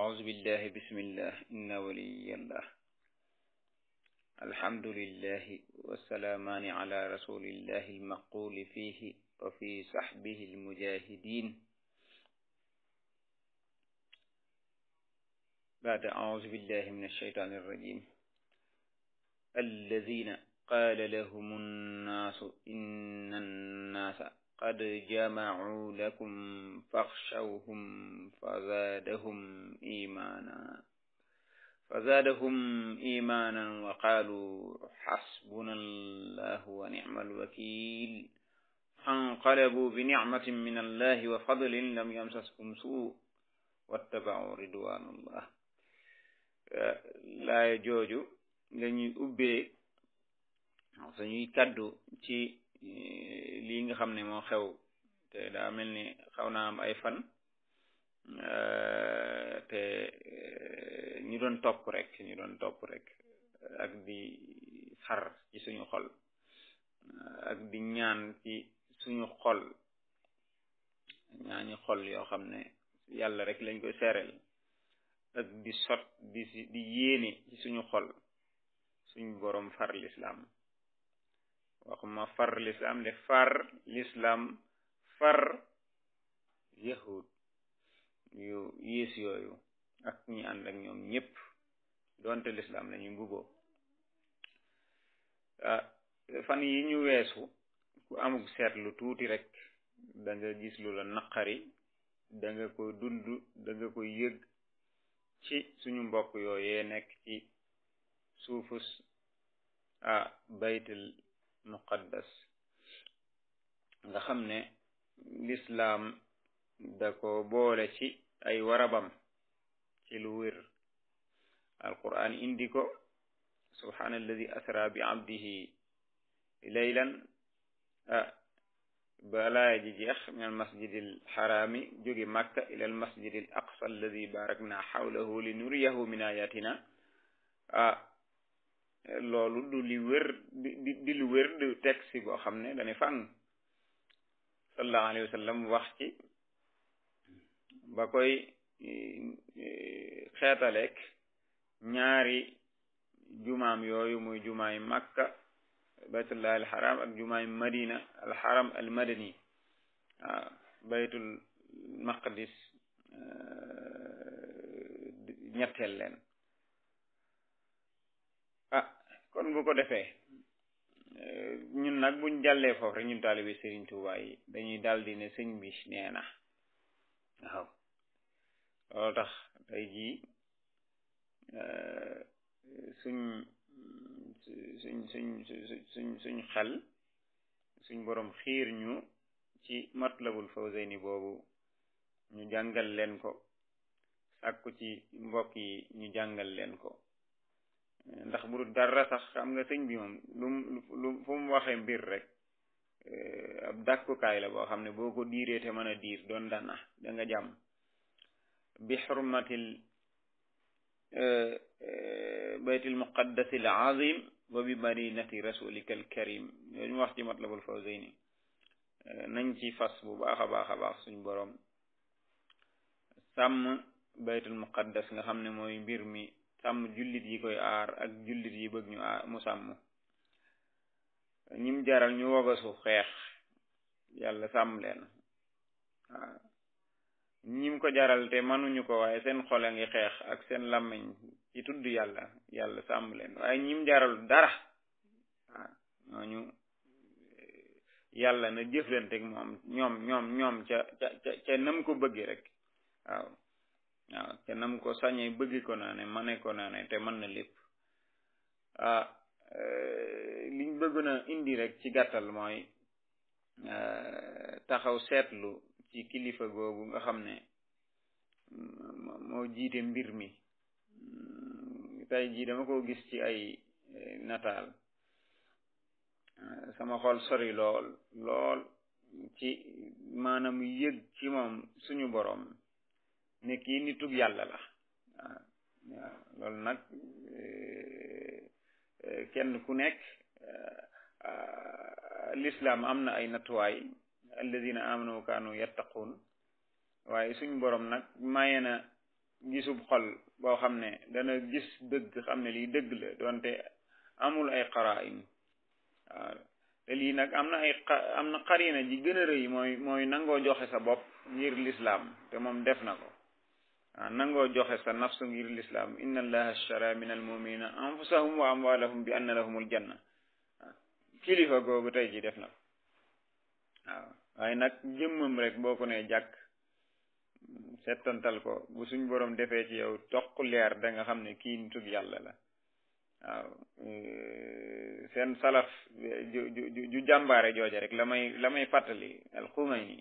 أعوذ بالله بسم الله إن ولي الله الحمد لله والسلامان على رسول الله المقول فيه وفي صحبه المجاهدين بعد أعوذ بالله من الشيطان الرجيم الذين قال لهم الناس إن الناس قد جمعوا لكم فاخشوهم فزادهم إيمانا وقالوا حسبنا الله ونعم الوكيل فانقلبوا بنعمة من الله وفضل لم يمسسهم سوء واتبعوا رضوان الله لا جوجو lañuy ubbee suñuy kaddu ci lii nga xam ne moo xew te daa mel ni xaw naa am ay fan te ñu doon topp rek ak di xar ci suñu xol ak di ñaan ci suñu xol ñaani xol yoo xam ne yàlla rek lañ koy seereel ak di sot di yéene ci suñu xol suñu boroom far l'islam waxuma far l'islam de far l'islam far yahud yu yées yooyu ak ñi ànd ak ñoom ñépp doonte l'islam lañu mbuboo fan yi ñu weesu ku amug seetlu tuuti rek da nga gis lu la naqari da nga ko dund da nga ko yëg ci suñu mbokk yooyee nekk ci suufus baytul muqaddas nga xam ne l'islam da ko boole ci ay warabam ci lu wér alquran indi ko subhana alladi asra bi abdihi laylan balaa ji jeex min al masjidil harami jóge makka ila al masjidil aqsa alladi barakna hawlahu li nuriyahu min ayatina loolu du li wér di lu wér du texte boo xam ne dane fang sallallahu alayhi wa sallam wax ci ba koy xeetaleek ñaari jumaam yooyu muy jumaay makka baytullah al haram ak jumaay madina al haram al madani baytul maqdis ñetteel leen kon bu ko defee ñun nag buñ jàllee foofu rek ñun taalibe Sëriñ Tuubaa yi dañuy daldi ne sëñ bi nee na waaw loolu tax tey jii suñ xel suñ boroom xiir ñu ci Matlabul Fawzayni boobu ñu jàngal leen ko sàkku ci mbokk yi ñu jàngal leen ko ndax bu dul dara sax xam nga sëñ bi moom lu fu mu waxee mbir rek ab dàkkukaay la boo xam ne boo ko diiree te mën a diir doon dana da nga jàmm bi xurmatil baytil muqaddasil azim wa bi madinati rasulikal karim yooyu mu wax ci Matlabul Fawzayni nañ ci fas bu baax a baax suñ boroom sàmm baytul muqaddas nga xam ne mooy mbir mi sàmm jullit yi koy aar ak jullit yi bëgg ñu aar mu sàmm ñim jaral ñu wogasu xeex yàlla sàmm leen waaw ñim ko jaral te mënuñu ko waaye seen xol a ngi xeex ak seen làmmiñ ci tudd yàlla sàmm leen waaye ñim jaral dara waaw ñooñu yàlla na jëflanteeg moom ñoom ca nam ko bëggee rek waaw te nam ko sañee bëgg ko naa ne mane ko naa ne te mën na lépp liñ bëgg na indi rek ci gàttal mooy taxaw seetlu ci kilifa googu nga xam ne moo jiite mbir mi tey jii dama ko gis ci ay nataal sama xol sori lool ci maanaam yëg ci moom suñu boroom ne kii nitug yàlla la waaw loolu nag kenn ku nekk l'islam am na ay nattuwaay alladina amanu wa kaanu yattaqun waaye suñ borom nag maye na gisub xol boo xam ne dana gis dëgg xam ne lii dëgg la doonte amul ay qara'in waaw te lii nag am na qarina ji gën a rëy mooy nangoo joxe sa bopp ngir lislaam te moom def na ko waaw nangoo joxe sa nafsu ngir lislaam inna allaha ashtara min almuminina anfusahum wa amwalahum bi anna lahumul janna waaw kilifa googu tey ji def na ko waaw waaye nag jëmmam rek boo ko ne jàkk settantal ko bu suñ borom defee ci yow toq leer da nga xam ne kii nitug yàlla la waaw seen salaf ju jàmbaare jooja rek la may fàttali al-Xumayni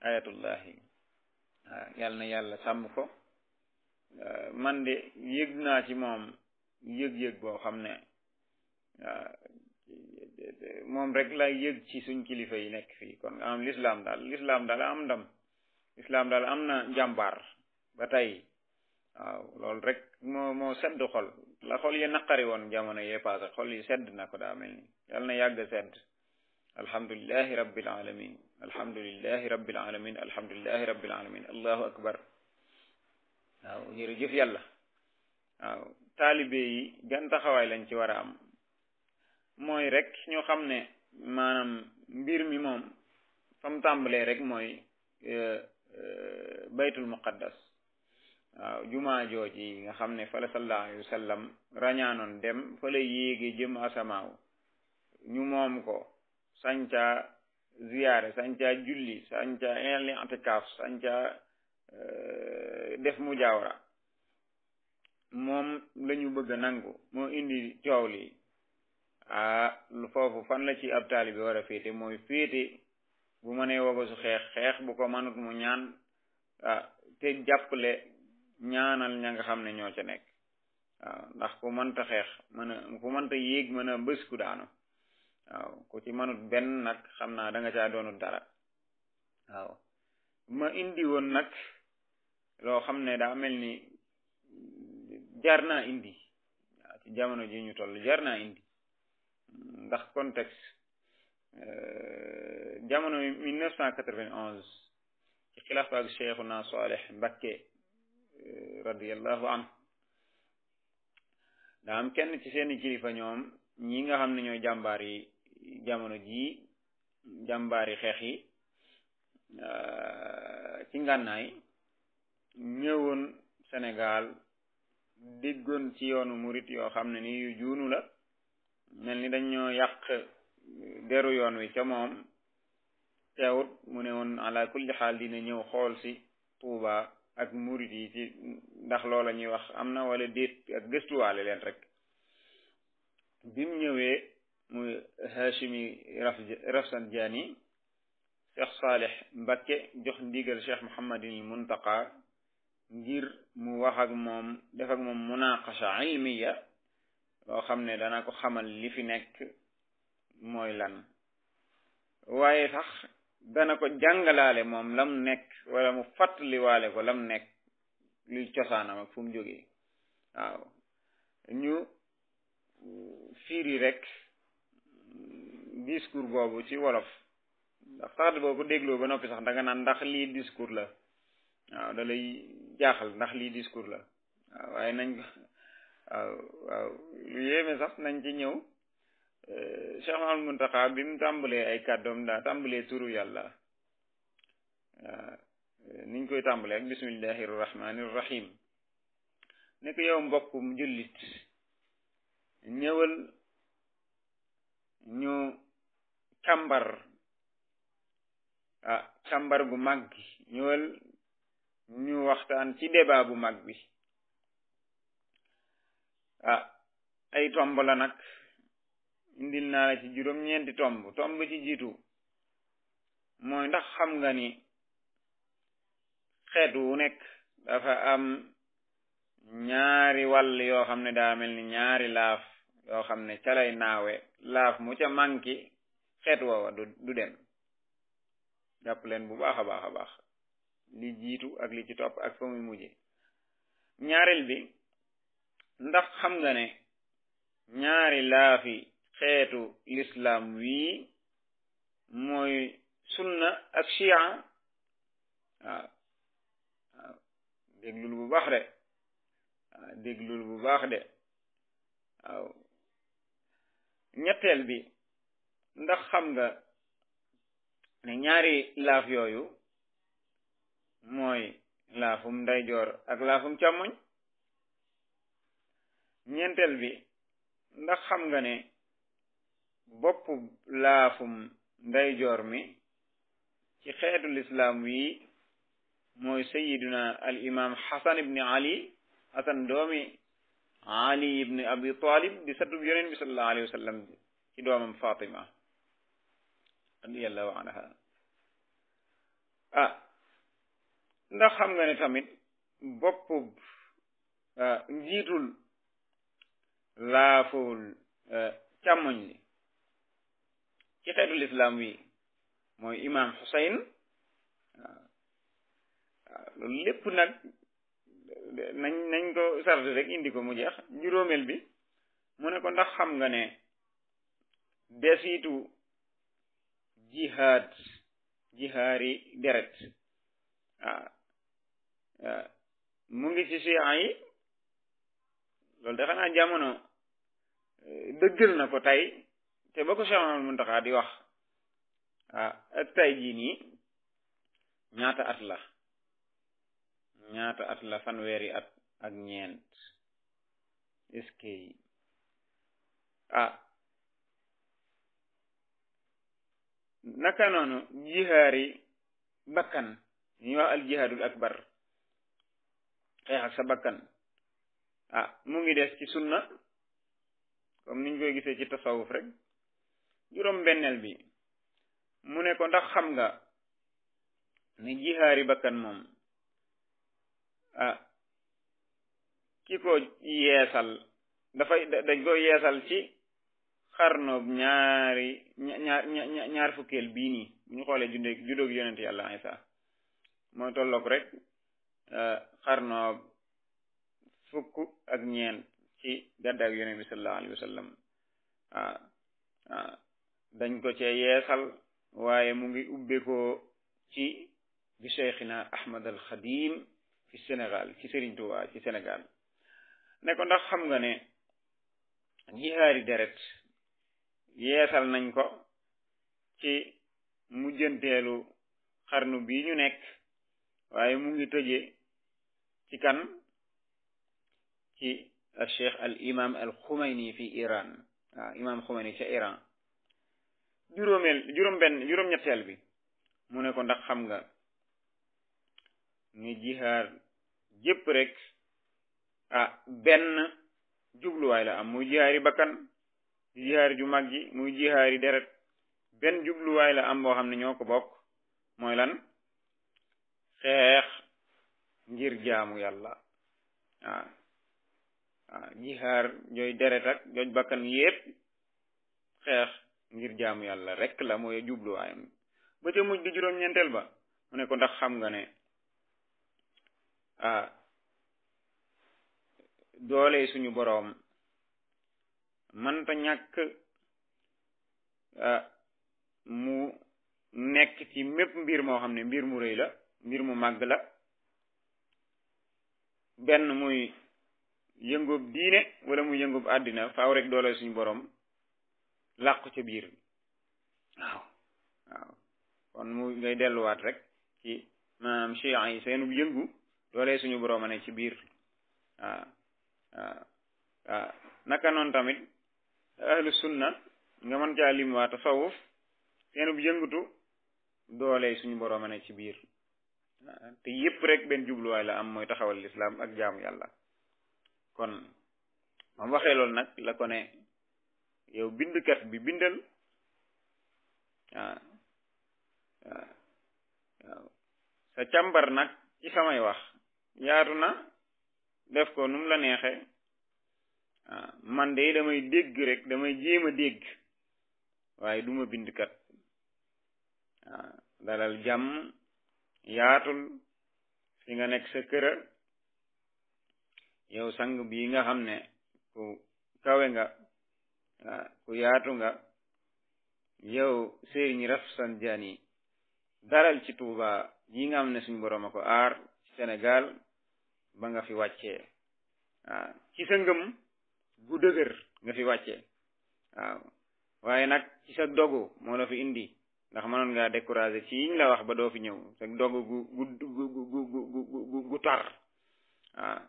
ayatullahi waaw yàlla na yàlla sàmm ko man de yëg naa ci moom yëg-yëg boo xam ne moom rek la yëg ci suñ kilifa yi nekk fii kon am l'islam daal am ndam islam daal am na jàmbaar ba tey waaw loolu rek moo sedd xol la xol yi naqari woon jamono yee paase xol yi sedd na ko daa mel ni yàlla na yàgg sedd alhamdulillahi rabbil alamin alhamdulillahi rabbil alamin alhamdulillahi rabbil alamin allahu akbar waaw jërëjëf yàlla waaw taalibe yi gan taxawaay lañ ci war a am mooy rek ñu xam ne maanaam mbir mi moom fam tàmbalee rek mooy baytul muqaddas waaw jumaa jooji nga xam ne fa la sallallahu alayhi wa sallam rañaanoon dem fa la yéege jëm asamaaw ñu moom ko sanca ziyaare sanca julli sanca i'tikaaf sanca def mujaawara moom lañu bëgg a nangu moo indi coow li lu foofu fan la ci ab taalibe war a féete mooy féete bu mënee wogo su xeex bu ko manut mu ñaan te jàppale ñaanal ña nga xam ne ñoo ca nekk waaw ndax ku mënta xeex ku mënta yéeg mën a bës ku daanu waaw ku ci manut benn nag xam naa da nga caa doonut dara waaw ma indi woon nag loo xam ne daa mel ni jar naa indi waaw ci jamono ji ñu toll jar naa indi ndax contexte jamono 1991 ci xilaafa ak Cheikhuna Salih Mbacké radiyallahu anhu daa am kenn ci seeni kilifa ñoom ñi nga xam ne ñooy jàmbaar yi jamono ji jàmbaari xeex yi ci ngànnaay ñëwoon Sénégal déggoon ci yoonu murit yoo xam ne ni yu juunu la mel ni dañoo yàq deru yoon wi ca moom teewut mu ne woon ala kulli xaal dina ñëw xool si Tuuba ak murit yi ci ndax loola ñuy wax am na wala déet ak gëstuwaale leen rek bim ñëwee muy Hashimi Rafsanjani Cheikh Salih Mbacké jox ndigal Cheikh Muhammadin Muntaqa ngir mu wax ak moom def ak moom munaqasha ilmiya loo xam ne dana ko xamal li fi nekk mooy lan waaye sax dana ko jàngalaale moom lam nekk wala mu fàttaliwaale ko lam nekk luy cosaanam ak fu mu jógee waaw ñu firi rek discours boobu ci wolof ndax sax boo ko dégloo ba noppi sax da nga naan ndax lii discours la waaw da lay jaaxal ndax lii discours la waaw waaye nañ ko waaw lu yéeme sax nañ ci ñëw Cheikh Mouhamadou Mountakha bi mu tàmbalee ay kàddoom daa tàmbalee turu yàlla niñ koy tàmbalee ak bismillahi rahmani rahim nekk yow mbokkum jullit ñëwal ñu càmbar gu mag bi ñëwal ñu waxtaan ci débat bu mag bi ay tomb la nag indil naa la ci juróom-ñeenti tomb ci jiitu mooy ndax xam nga ni xeet wu nekk dafa am ñaari wàll yoo xam ne daa mel ni ñaari laaf yoo xam ne ca lay naawe laaf mu ca manki xeet woowa du dem jàpp leen bu baax a baax a baax li jiitu ak li ci topp ak fa muy mujje ñaareel bi ndax xam nga ne ñaari laafi xeetu l'islam wii mooy sunna ak shia waaw déglul bu baax de déglul bu baax de waaw ñetteel bi ndax xam nga ne ñaari laaf yooyu mooy laafum ndeyjoor ak laafum càmmoñ ñeenteel bi ndax xam nga ne bopp laafum ndeyjoor mi ci xeetu lislaam wi mooy sayiduna al imam Hasan ibni Ali Hasan doomi Ali ibni Abi Talib di satub yonent bi sallallahu alayhi wa sallam ci doomam Fatima radiyallahu anha ndax xam nga ne tamit bopp njiitul laaful càmmoñ li ci xeetu lislaam wi mooy imam Husayn loolu lépp nag nañ ko sarde rek indi ko mu jeex juróomeel bi mu ne ko ndax xam nga ne desitu jihaari deret mu ngi ci siya yi loolu de xanaa jamono dëggal na ko tey te ba ko Cheikh Mamadou Muntaxa di wax ak tey jii nii ñaata at la fanweeri at ak ñeent est-ce que naka noonu jihaari bakkan ñuy wax al jihaadul akbar xeex ak sa bakkan mu ngi des ci sunna comme niñ koy gisee ci tasawuf rek juróom benneel bi mu ne ko ndax xam nga ne jihaari bakkan moom ki ko yeesal dañ ko yeesal ci xarnoob ñaar fukkeel bii nii bu ñu xoolee juddóog yonent yàlla Isa mooy tolloog rek xarnoob fukk ak ñeent ci gàddaak yonent bi sallallahu alayhi wa sallam dañ ko cee yeesal waaye mu ngi ubbekoo ci bi Cheikhina Ahmad al Khadim ci Sénégal ci Serigne Touba ci Sénégal ne ko ndax xam nga ne jihaari deret yeesal nañ ko ci mujjanteelu xarnu bii ñu nekk waaye mu ngi tëje ci kan ci al cheikh al imam al Khomeini fi Iran imam Khomeini ca Iran juróom-ñetteel bi mu ne ko ndax xam nga ni jihaar jépp rek benn jubluwaay la am muy jihaari bakkan jihaari ju mag ji muy jihaari deret benn jubluwaay la am boo xam ne ñoo ko bokk mooy lan xeex ngir jaamu yàlla jihaar jooy deret ak jooj bakkan yépp xeex ngir jaamu yàlla rek la mooy jubluwaayam ba ca mujj di juróom-ñeenteel ba mu ne ko ndax xam nga ne doole suñu boroom mënta ñàkk mu nekk ci mépp mbir moo xam ne mbir mu rëy la mbir mu màgg la benn muy yëngub diine wala muy yëngub àddina faaw rek doole suñu boroom làqu ca biir waaw kon mu ngay delluwaat rek ci maanaam chiites yi seenu yëngu doole suñu boroom a ne ci biir naka noonu tamit ahlu sunna nga mën caa lim waa tasawuf seenu yëngutu doole suñu boroom a ne ci biir te yépp rek benn jubluwaay la am mooy taxawal lislaam ak jaamu yàlla kon moom waxee loolu nag la ko ne yow bindkat bi bindal waaw sa càmbar nag ci samay wax yaatu na def ko nu mu la neexe man de damay dégg rek damay jéem a dégg waaye duma bindkat dalal jàmm yaatul fi nga nekk sa këra yow sang bii nga xam ne ku kawe nga ku yaatu nga yow Sëriñ ba nga fi wàccee waaw ci sa ngëm gu dëgër nga fi wàccee waaw waaye nag ci sa dogu moo la fi indi ndax mënoon ngaa découragé ci yiñ la wax ba doo fi ñëw sa dogu gu tar waaw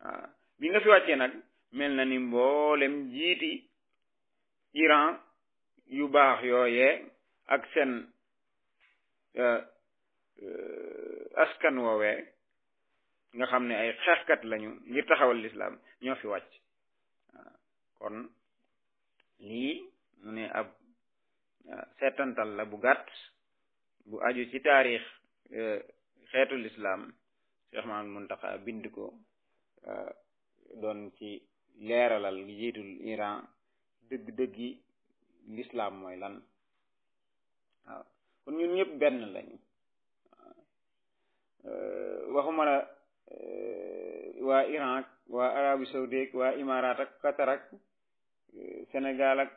waaw bi nga fi wàccee nag mel na ni mboolem jiiti Iran yu baax yooyee ak seen askan woowee nga xam ne ay xeexkat lañu ngir taxawal lislaam ñoo fi wàcc waaw kon lii mu ne ab seetantal la bu gàtt bu aju ci taarix xeetu lislaam Cheikh Mahamad Muntaqa bind ko doon ci leeralal gi jiitul Iran dëgg-dëggi lislaam mooy lan waaw kon ñun ñëpp benn lañu waxuma la waa Iran ak waa Arabie Saoudite waa Imaaraat ak Qatar ak Sénégal ak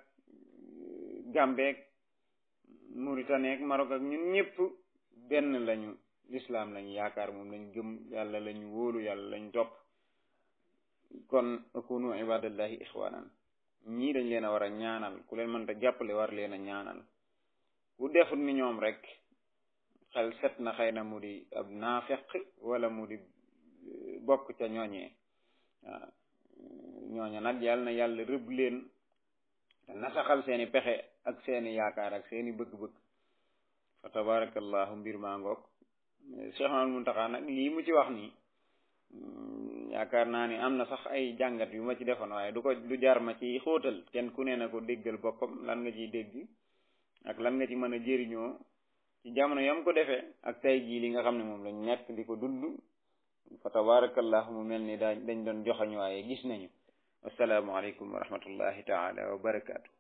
Gambie ak Mauritanie ak Maroc ak ñun ñëpp benn lañu lislaam lañu yaakaar moom lañu gëm yàlla lañu wóolu yàlla lañu topp kon akunu ibadallahi ixwanan ñii dañ leen a war a ñaanal ku leen mënta jàppale war leen a ñaanal ku defut ni ñoom rek xel set na xëy na mu di ab naafeq wala mu di bokk ca ñooñee waaw ñooña nag yàlla na yàlla rëbb leen te nasaxal seeni pexe ak seeni yaakaar ak seeni bëgg-bëgg fa tabarakallahu mbir maa ngoog Cheikh Mahamad Muntaqa nag lii mu ci wax nii yaakaar naa ni am na sax ay jàngat yu ma ci defoon waaye du jar ma ci xóotal kenn ku ne na ko déggal boppam lan nga ciy dégg ak lan nga ci mën a jëriñoo ci jamono yam ko defee ak tey jii li nga xam ne moom lañ nekk di ko dund fa tabarakallahu mu mel ni dañ doon joxañ waaye gis nañu wassalaamu aleykum wa rahmatullahi taala wa barakaatu